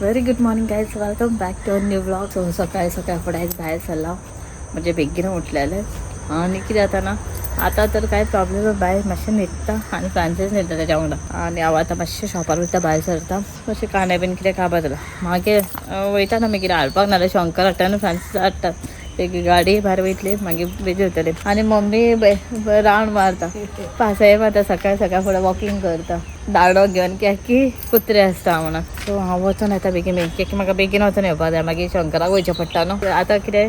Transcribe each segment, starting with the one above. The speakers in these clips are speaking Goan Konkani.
Very good morning guys, welcome back to new vlog. So सकाळी सकाळी फुडें आयज भायर सरला, म्हणजे बेगीन उठलेलें. आनी कितें जाता ना, आतां तर काय प्रॉब्लेम ना. बाय मातशें न्हिदता आनी फ्रांसीस न्हिदता तेज्या वांगडा. आनी हांव आतां मातशें शॉपार वयता, भायर सरता. मातशें कांदे बीन कितें काबार जाला. मागीर वयता ना मागीर हाडपाक, नाल्यार शंकर हाडटा आनी फ्रांसीस हाडटा. एक गाडी भायर वयतली, मागीर बेगीन वयतली. आनी मम्मी रावंड मारता, पासय मारता. सकाळ सकाळ फुडें वॉकिंग करता दांडो घेवन, कित्याक की कुत्रे आसता म्हणून. सो हांव वचोन येता बेगीन बेगीन, कित्याक की म्हाका बेगीन वचोन येवपाक जाय. मागीर शंकराक वयचें पडटा न्हू. आतां कितें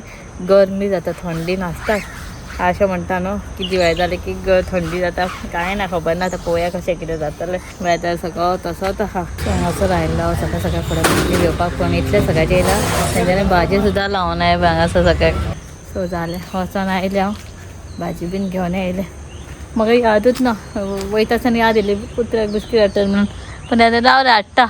गरमी जाता, थंडी नासता अशें म्हणटा न्हू की दिवाळी जाली की थंडी जाता. कांय ना, खबर ना. आतां पळोवया कशें कितें जातलें. वेदर सगळो तसोच आहा. सो हांगासर आयिल्लो सकाळ सकाळ फुडें भाजी घेवपाक, पूण इतलें सकाळचें येयला तेंच्यांनी भाजी सुद्दां लावना हांगासर सगळ्याक. सो जालें, वचोन आयलें हांव, भाजी बीन घेवन येयलें. म्हाका यादूच ना, वयता आसतना याद येयली कुत्र्याक बिस्कीट हाडटा म्हणून. पण आतां रावलें हाडटा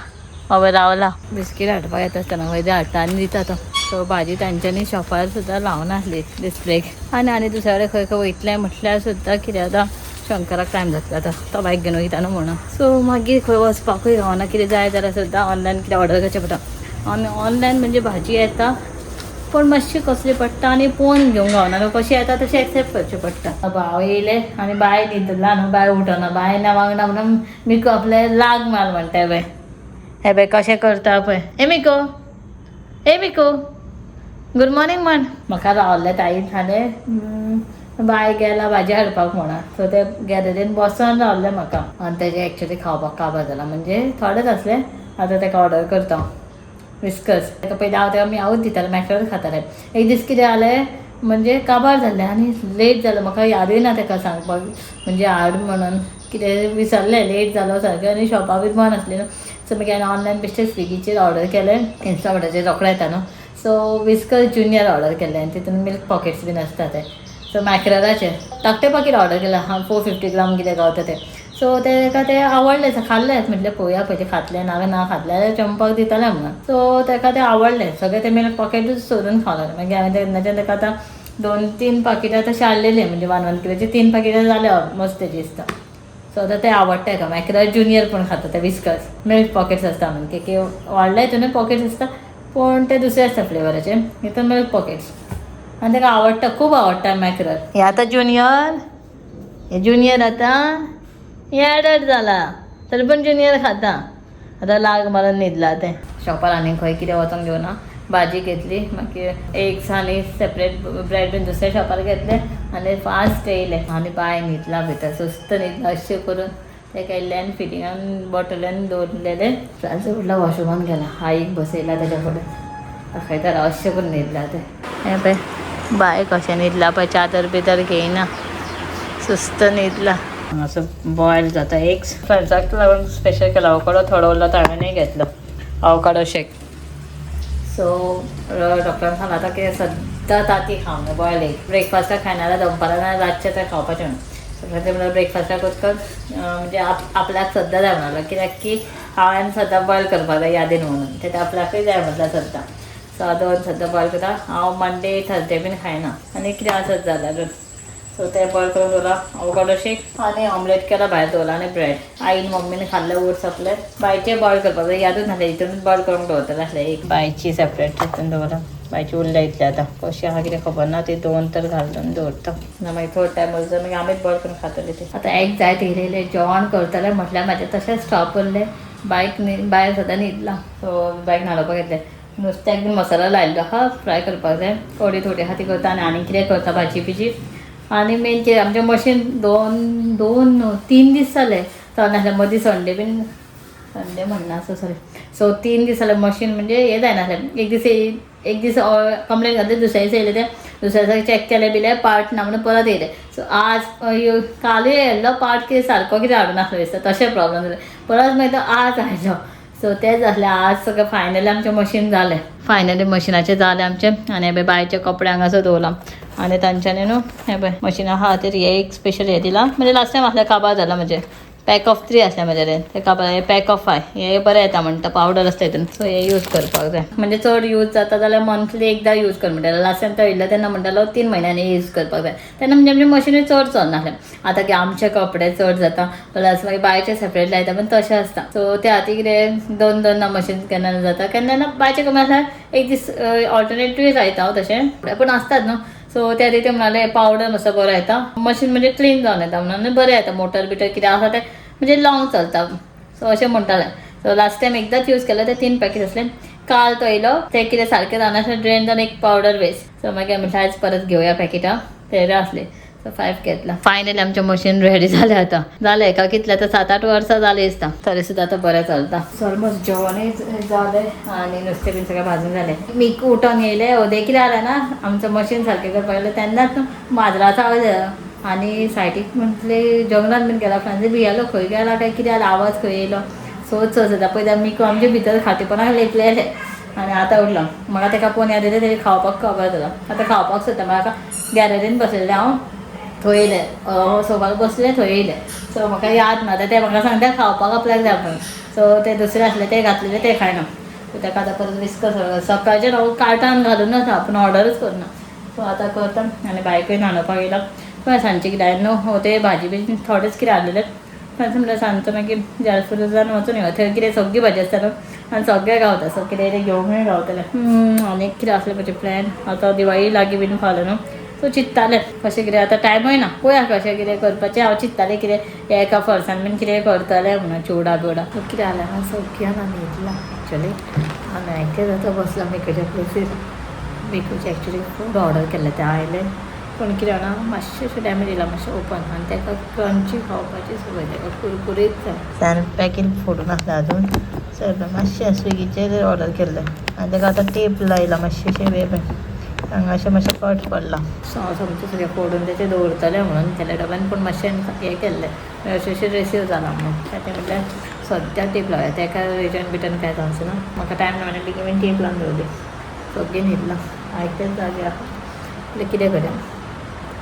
बाबा, रावला बिस्कीट हाडपाक येता आसतना वयता हाडटा आनी दिता तो. सो भाजी तांच्यांनी शॉपार सुद्दां लावनासली डिस्प्लेक. आनी आनी दुसऱ्या कडेन खंय खंय वयतलें म्हटल्यार सुद्दां कितें जाता, शंकराक टायम जातलो आतां, तो बायक घेवन वयता न्हू म्हणून. सो मागीर खंय वचपाकूय गावना. कितें जाय जाल्यार सुद्दां ऑनलायन कितें ऑर्डर करचें पडटा. आनी ऑनलायन म्हणजे भाजी येता पण मातशी कसली पडटा आनी पोवन घेवंक गावना न्हू. कशी येता तशें एक्सेप्ट करचें पडटा. भाव येयले आनी बाय न्हिदला न्हू, बाय उठना. बाय ना वांगडा म्हणून मिको आपले लाग मार म्हणटा. पळय, हे पळय कशें करता पळय. ए मिको, ए मिको, गूड मॉर्निंग म्हण. म्हाका रावल्लें ताईन सांगलें बाय गेला भाजी हाडपाक म्हणून. सो ते गॅलरीन बसोन रावल्लें म्हाका. आनी तेजें एक्चुली खावपाक काबार जाला, म्हणजे थोडेच आसलें. आतां तेका ऑर्डर करता विस्कस. ताका पयलीं हांव तेका म्यावूच दितालें, मॅकरल खातालें. एक दीस कितें जालें म्हणजे काबार जालें आनी लेट जालो. म्हाका यादूय ना तेका सांगपाक, म्हणजे हाड म्हणून. कितें विसरलें, लेट जालो सारकें आनी शॉपां बी बंद आसलीं न्हू. सो मागीर हांवें ऑनलायन बेश्टें स्विगीचेर ऑर्डर केलें. इन्स्टामार्टाचेर रोखडें येता न्हू. सो विस्कस ज्युनियर ऑर्डर केलें आनी तितून मिल्क पॉकेट्स बीन आसता ते. सो मॅकरलाचें धाकटें पाकीट ऑर्डर केलें हां, 450 ग्राम कितें गावता तें. सो तेका तें आवडलें, खाल्लें. म्हटलें पळोवया पयलीं खातलें ना ना खातलें जाल्यार चंपाक दितलें म्हणून. सो तेका तें आवडलें सगळें, तें मिल्क पॉकेटूच सोदून खावलें. मागीर हांवें तेन्नाच्यान तेका आतां 2-3 पाकिटां तशीं हाडलेलीं, म्हणजे 1-1 किलोची 3 पाकिटां जालें ऑलमोस्ट तेजी दिसता. सो आतां तें आवडटा तेका. मॅकरल ज्युनियर पण खाता ते. विस्कस मिल्क पॉकेट्स आसता म्हणून की व्हडले हितूनय पॉकेट्स आसता, पूण ते दुसरे आसता फ्लेवराचे. हितून मिल्क पॉकेट्स आनी तेका आवडटा, खूब आवडटा मॅकरल. हे आतां ज्युनियर, हे ज्युनियर आतां हे एडल्ट जाला तरी पण ज्युनियर खाता. आतां लाग मारून न्हिदला तें. शॉपार आनी खंय कितें वचोंक घेवना. भाजी घेतली, मागीर एग्स आनी सेपरेट ब्रेड बीन दुसऱ्या शॉपार घेतले आनी फास्ट येयले. आनी बाय न्हिदला भितर, सुस्त न्हिदला. अशें करून तेका इल्ल्यान फिडिंगान बॉटलान दवरलेलें. फ्रांस उठला, वॉशरुमान गेला, आईक बसयला तेच्या फुडें, दाखयता. अशें करून न्हिदला तें. हें पळय बाय कशें न्हिदला पळय, चादर बिदर घेयना, सुस्त न्हिदला. हांगासर बॉयल जाता एग्स. फ्रेंड्साक लागून स्पेशल केला. अवकाडो थोडो उरलो तो हांवें घेतलो, अवकाडो शेक. सो डॉक्टरान सांगला आतां की सद्दां तांती खावंक, बॉयल एग ब्रेकफास्टाक खायना जाल्यार दनपारां ना रातचें तें खावपाचें म्हणून. सो म्हणल्यार ब्रेकफास्टाक वचकच म्हणजे आपल्याक सद्दां जाय म्हणलो, कित्याक की हांवें सद्दां बॉयल करपाक जाय यादीन म्हणून. ते आपल्याकूय जाय म्हटल्यार सद्दां. सो दोन सद्दां बॉयल करता हांव. मंडे थर्सडे बीन खायना आनी कितें आसत जाल्यार. सो ते बॉयल करून दवरला अवकाडो शेक आनी ऑमलेट केला, भायर दवरला आनी ब्रेड. आईन मम्मीन खाल्ले ओट्स आपले. बायचे बॉयल करपाक जाय, यादूच नासलें. हितूनच बॉयल करूंक दवरतलें आसलें. एक बायची सेपरेट हितून दवरला. बायची उरल्या इतले, आतां कशी आहा कितें खबर ना. ती दोन तर घालून दवरता ना, मागीर थोडो टायम उरता, मागीर आमीच बॉयल करून खातले ते. आतां एग जायत येयलें, जेवण करतलें म्हटल्यार म्हाजें तशेंच स्टॉप उरलें. बायक न्ही, बाय सदां न्हिदला. सो बायक न्हाणोवपाक घेतलें. नुस्त्याक बीन मसालो लायिल्लो आहा, फ्राय करपाक जाय. थोडी थोडी आहा ती करता आनी आनी कितें करता भाजी बिजी. आनी मेन कितें, आमचें मशीन दोन दोन न्हू 3 दीस जाले चलनासलें. मदीं संडे बीन, संडे म्हणना, सो सॉरी. सो 3 दीस जाले मशीन म्हणजे हें जायनासलें. एक दीस एक दीस कंप्लेन घातली, दुसऱ्या दीस येयलें तें, दुसऱ्या दिसा चॅक केलें बिलें, पार्ट ना म्हणून परत येयलें. सो आज कालूय येयल्लो, पार्ट कितें सारको कितें हाडूं नासलो दिसता, तशें प्रॉब्लम जालें. परत मागीर तो आज आयलो. सो तें जालें. आज सगळें फायनली आमचें मशीन जालें, फायनली मशिनाचें जालें आमचें. आनी हे पळय बायचे कपडे हांगासर दवरला. आनी तांच्यांनी न्हू हे पळय मशीन आहा खातीर हे एक स्पेशल हें दिलां. म्हणजे लास्ट टायम आसलें, काबार जाला म्हजें. पॅक ऑफ 3 आसले म्हाजे कडेन, तेका पॅक ऑफ 5 हे बरें येता म्हणटा, पावडर आसता हितून. सो हे यूज करपाक जाय. म्हणजे चड यूज जाता जाल्यार मंथली एकदां यूज कर म्हणटालो. लास्ट टायम तो येयल्लो तेन्ना म्हणटालो 3 म्हयन्यांनी यूज करपाक जाय. तेन्ना म्हणजे आमचे मशिनूय चड चलनासलें. आतां की आमचे कपडे चड जाता प्लस मागीर बायचे सेपरेट लायता पण तशें आसता. सो त्या खातीर कितें 2 2 मशीन केन्ना जाता, केन्ना ना बायचे कमी आसल्यार एक दीस ऑल्टरनेटिव्ह लायता हांव तशें, पूण आसतात न्हू. सो त्या खातीर ते म्हणाले पावडर मातसो बरो येता, मशीन म्हणजे क्लीन जावन येता म्हणून बरें येता, मोटर बिटर कितें आसा तें म्हणजे लॉंग चलता. सो अशें म्हणटालें. सो लास्ट टायम एकदांच यूज केलो, ते 3 पॅकेट आसले. काल तो येयलो ते कितें सारकें जावनासलें, ड्रेन जावन एक पावडर वेस्ट. सो मागीर म्हटलें आयज परत घेवया पॅकेटां, ते आसले. सो 5 घेतला. फायनली आमचें मशीन रेडी जालें. आतां जालें एका कितलें आतां 7-8 वर्सां जालीं दिसता, तरी सुद्दां आतां बरें चलता. सो ऑलमोस्ट जेवणूय जालें आनी नुस्तें बीन सगळें भाजून जालें. मीक उठोन येयलें, ओदे कितें जालें ना, आमचें मशीन सारकें करपाक गेलें तेन्नाच माजराचो आवाज येयलो आनी सायडीक म्हटलें जंगलान बीन गेला फ्रांसीस भियेलो, खंय गेला काय कितें जालें, आवाज खंय येयलो. सोद सोद जाता पळय मीक आमचे भितर खाटीपणाक लेपलेलें. आनी आतां उरलो म्हाका तेका पळोवन याद येयलें, तेजें खावपाक खबर जाता. आतां खावपाक सोदता, म्हाका गॅलरीन बसलेलें हांव, थंय येयलें सोफार बसलें थंय येयलें. सो म्हाका याद ना, ते म्हाका सांगता खावपाक आपल्याक जाय म्हणून. सो ते दुसरे आसले ते घातलेले ते खायना. सो तेका आतां परत विस्कस सकाळचें हांव कार्टान घालून आसा पूण ऑर्डरूच करना. सो आतां करता. आनी बायकूय न्हाणोवपाक येयला. पळय सांजचें कितें न्हू ते भाजी बीन थोडेच कितें हाडलेले. म्हणल्यार सांजचो मागीर जालफुजान वचून येवया, थंय कितें सगळी भाजी आसता न्हू आनी सगळें गावता. सो कितें कितें घेवंकूय गावतलें. आनी कितें आसलें म्हजें प्लॅन, आतां दिवाळी लागीं बीन पावलें न्हू. सो चिंत्तालें कशें कितें, आतां टायमूय ना, पळोवया कशें कितें करपाचें. हांव चिंत्तालें कितें एका फरसान बीन कितें करतलें म्हणून, चिवडा बिवडा. सो कितें जालें ना, सगळ्यां न्हिदलां एक्चुली. आनी एकटेच आतां बसलां मेकच्या प्लेसीर. मेकूचे एक्चुली फूड ऑर्डर केल्लें तें आयलें, पूण कितें जाणा मातशें अशें डॅमेज येयलां, मातशें ओपन. आनी तेका क्रंची खावपाची संवय, तेका कुरकुरीत जाय. सान पॅकींग फोडून आसलें अजून. सो मातशें स्विगीचेर ऑर्डर केल्लें आनी तेका आतां टेप लायला मातशें वेळ हांगा अशें मातशें कट पडलां. सो हांव सोमतें सगळें फोडून तेचें दवरतलें म्हणून केलें डब्यान, पूण मातशें हें केल्लें अशें अशें रिसीव जालां म्हणून. तें म्हटल्यार सद्या टेप लावया, तेका रिटर्न बिटर्न कांय जावचें ना. म्हाका टायम ना म्हणून बेगीन बेगीन टेप लावन दवरली. सगळीं न्हिदलां, आयकतेच जागे आसा. म्हटलें कितें करया.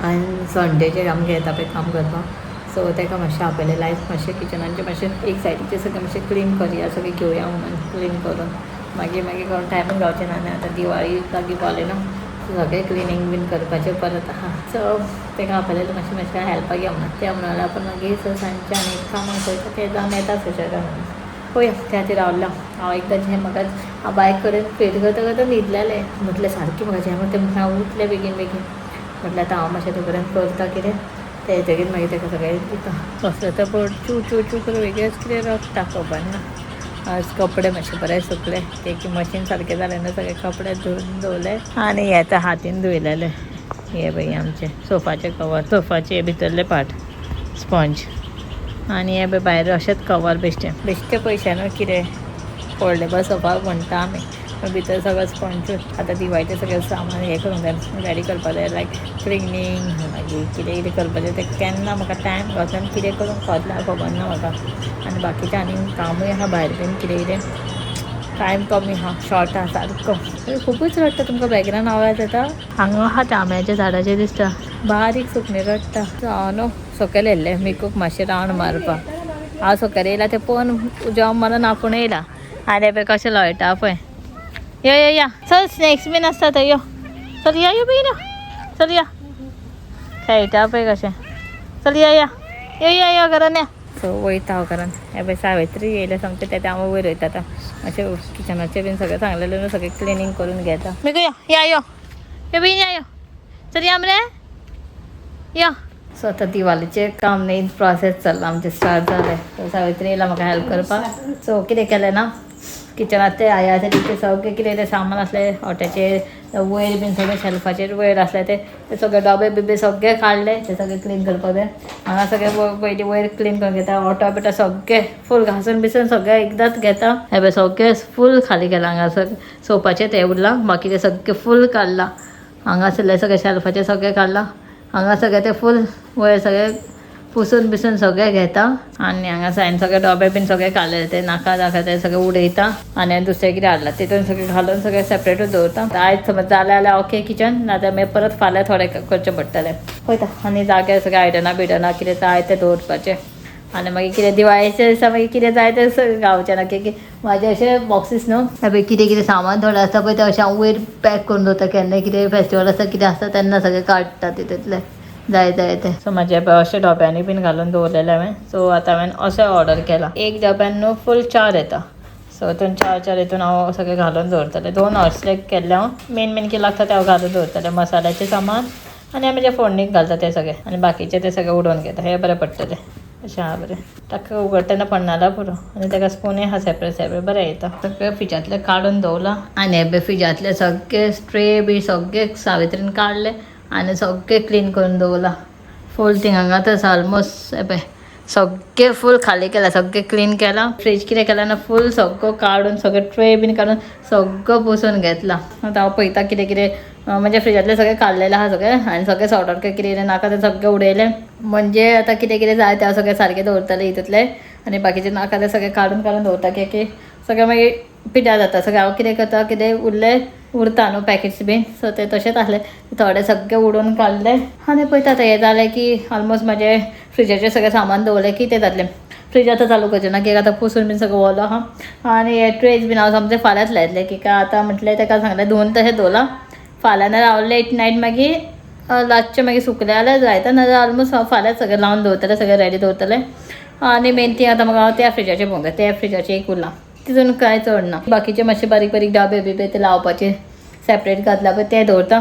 आनी संडेचेर आमगेर येता पळय काम करपाक, सो तेका मातशें आपयलें लायफ मातशें किचनाचें मातशें एक सायडीचें सगळें मातशें क्लीन करया, सगळें घेवया म्हणून क्लीन करून मागीर मागीर करून टायमूच गावचें ना. आनी आतां दिवाळी लागीं पावली न्हू, सगळें क्लिनींग बीन करपाचें परत आहा. सो तेका आपयलें मातशें मातशें हेल्पाक या म्हणून. तें म्हणलें आपूण मागीर सो सांजचें आनी एक कामाक वयता तें जावन येता सुशेगाद म्हणून. पळोवया, त्या खातीर रावलें हांव. एकदां जें म्हाका हांव बायक कडेन फेट करता करता न्हिदलेलें, म्हटलें सारकें म्हाका जें तें हांव उठलें बेगीन बेगीन. म्हटलें आतां हांव मातशें तो पर्यंत करता कितें तें येतकीर मागीर तेका सगळें दिता. कसलें तें पळोवन चू चू चू करून वेगळेंच कितें रडटा, खबर ना. आज कपडे मातशे बरे सुकले, ते की मशीन सारकें जालें ना, सगळे कपडे धुवन दवरले. आनी हे आतां हातीन धुयलेले हे पळय आमचे सोफाचे कवर, सोफाचे भितरले पार्ट स्पंज. आनी हे पळय भायर अशेंच कवर बेश्टें बेश्टे पयशे न्हू कितें फोल्डेबल सोफा म्हणटा आमी, पूण भितर सगळें स्पंजूच. आतां दिवाळीचें सगळें सामान हें करूंक जाय, रेडी करपाक जाय, लायक क्लिनींग मागीर कितें कितें करपाचें तें केन्ना म्हाका टायम गावता आनी कितें करूंक पावतलें खबर ना म्हाका. आनी बाकीचें आनी कामूय आहा भायर बीन कितें कितें, टायम कमी आहा, शॉर्ट आहा सारको. खुबूच रडटा, तुमकां बॅकग्रावंड आवाज येता. हांगा आहा त्या आंब्याच्या झाडाचेर दिसता बारीक सुकणें रडटा. सो हांव न्हू सकयल येयल्लें मिकूक मातशें रावंड मारपाक. हांव सकयल येयला तें पळोवन जेवण मारून आपूण येयला. आनी पळय कशें लोळटा पळय. यो यो या, चल स्नॅक्स बीन आसता थंय, यो चल या, यो बेगीन यो, चल या, खेळटा पळय कशें, चल या या यो या यो घरान या. सो वयता हांव घरान. हे पळय सावित्री येयलें सामकें तें हांव वयर वयता आतां. मातशें किचनाचें बीन सगळें सांगलेलें न्हू, सगळें क्लिनींग करून घेता. मिकू यो या यो यो बेगीन या यो, चल या मरे यो. सो आतां दिवाळीचें काम न्ही प्रोसेस चल्लां आमचें, स्टार्ट जालें. सो सावित्री येयला म्हाका हेल्प करपाक. सो कितें केलें ना, किचनांत ते आया ते सगळें कितें कितें सामान आसलें ओट्याचेर वयर बीन सगळें शेल्फाचेर वयर आसलें ते सगळे डबे बिबे सगळे काडले, ते सगळे क्लीन करपाक जाय. हांगा सगळे पयलीं वयर क्लीन करून घेता, ओटो बिटो सगळे फूल घासून बिसून सगळे एकदांच घेता. हे पळय सगळे फूल खाली केलां, हांगा सगळें सोपाचें तें उरलां, बाकीचें सगळें फूल काडलां. हांगा सगळें शेल्फाचें सगळें काडलां, हांगा सगळें तें फूल वयर सगळें पुसून बिसून सगळें घेता. आनी हांगा सायन सगळे डबे बीन सगळे काडले ते नाका नाका ते सगळे उडयता. आनी दुसरें कितें हाडलां तितून सगळें घालून सगळें सेपरेटूच दवरता. आयज समज जालें जाल्यार ओके किचन, नाजाल्यार मागीर परत फाल्यां थोडें करचें पडटलें. पळयता. आनी जाग्यार सगळें आयदनां बियदनां कितें जाय तें दवरपाचें. आनी मागीर कितें दिवाळेच्या दिसा मागीर कितें जाय तें सगळें गावचें ना की म्हाजे अशे बॉक्सीस न्हू पळय कितें कितें सामान थोडें आसता पळय तें अशें हांव वयर पॅक करून दवरता. केन्ना कितें फेस्टिवल आसता कितें आसता तेन्ना सगळें काडटा तितूंतलें जाय जाय तें. सो म्हाजे पळय अशे डब्यांनी बीन घालून दवरलेलें हांवें. सो आतां हांवें अशें ऑर्डर केलां. एक डब्यान न्हू फूल 4 येता. सो हितून 4 4 हितून हांव सगळें घालून दवरतलें. 2 हॉर्सलेक केल्लें हांव. मेन मेन कितें लागता तें हांव घालून दवरतलें. मसाल्याचें सामान आनी म्हणजे फोडणीक घालता तें सगळें आनी बाकीचें तें सगळें उडोवन घेता. हें बरें पडटलें अशें आहा बरें. ताका उगडटना पडना पुरो. आनी ताका स्पुनूय आहा सेपरेट सेपरेट बरें येता. सगळें फ्रिजांतलें काडून दवरलां आनी हे फ्रिजांतले सगळे ट्रे बी सगळे सावित्रीन काडले आनी सगळे क्लीन करून दवरलां. फूल थिंग हांगा तर ऑलमोस्ट हे पळय सगळे फूल खाली केला, सगळे क्लीन केला. फ्रीज कितें केला ना फूल सगळो काडून सगळे ट्रे बीन काडून सगळो पुसून घेतला. आतां हांव पळयता कितें कितें म्हणजे फ्रिजांतलें सगळें काडलेलें आहा सगळें आनी सगळें सॉर्ट आउट कितें कितें नाका तें सगळें उडयलें. म्हणजे आतां कितें कितें जाय तें हांव सगळें सारकें दवरतलें हितूंतलें आनी बाकीचें नाका तें सगळें काडून काडून दवरता की सगळें मागीर पिड्ड्यार जाता. सगळें हांव कितें करता कितें उरलें उरता न्हू पॅकेट्स बीन सो ते तशेंच आसले थोडे सगळे उडोवन काडले आनी पळयता आतां हें जालें की ऑलमोस्ट म्हाजें फ्रिजाचें सगळें सामान दवरलें की तें जातलें. फ्रिज आतां चालू करचें ना की आतां पुसून बीन सगळें वोलो आहा आनी हे ट्रेज बीन हांव समजें फाल्यांच लायतलें की काय आतां म्हटलें ताका सांगलें धुवन तशें दवरलां. फाल्यां नाल्यार हांव लेट नायट मागीर रातचें मागीर सुकलें जाल्यार जायता नाजाल्यार ऑलमोस्ट हांव फाल्यांच सगळें लावन दवरतलें, सगळें रेडी दवरतलें. आनी मेन ती आतां म्हाका त्या फ्रिजाचें पळोवंक जाय. त्या फ्रिजाचें एक उरलां तितून कांय चड ना. बाकीचे मातशे बारीक बारीक डबे बिबे ते लावपाचे सेपरेट घातला पळय ते दवरता.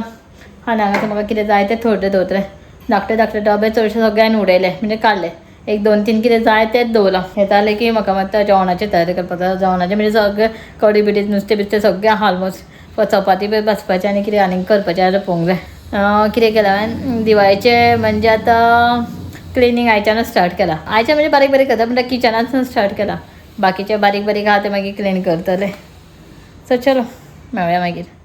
आनी हांगा म्हाका कितें जाय तें थोडे दवरतलें. धाकटे धाकटे डबे चडशे सगळ्यान उडयले म्हणजे काडले. 1 2 3 कितें जाय तेंच दवरलां. हें जालें की म्हाका मात्ता जेवणाची तयारी करपाक जाय. जेवणाचें म्हणजे सगळें कडी बिडी नुस्तें बिस्तें सगळें आहा ऑलमोस्ट. चपाती बी भाजपाचें आनी कितें आनीक करपाचें जाल्यार पळोवंक जाय. कितें केलां हांवें दिवाळेचें म्हणजे आतां क्लिनींग आयच्यानूच स्टार्ट केलां. आयच्यान म्हणजे बारीक बारीक करता म्हणल्यार किचनांतसून स्टार्ट केलां. बाकीचे बारीक बारीक आहा ते मागीर क्लीन करतले. सो चलो मेळया मागीर.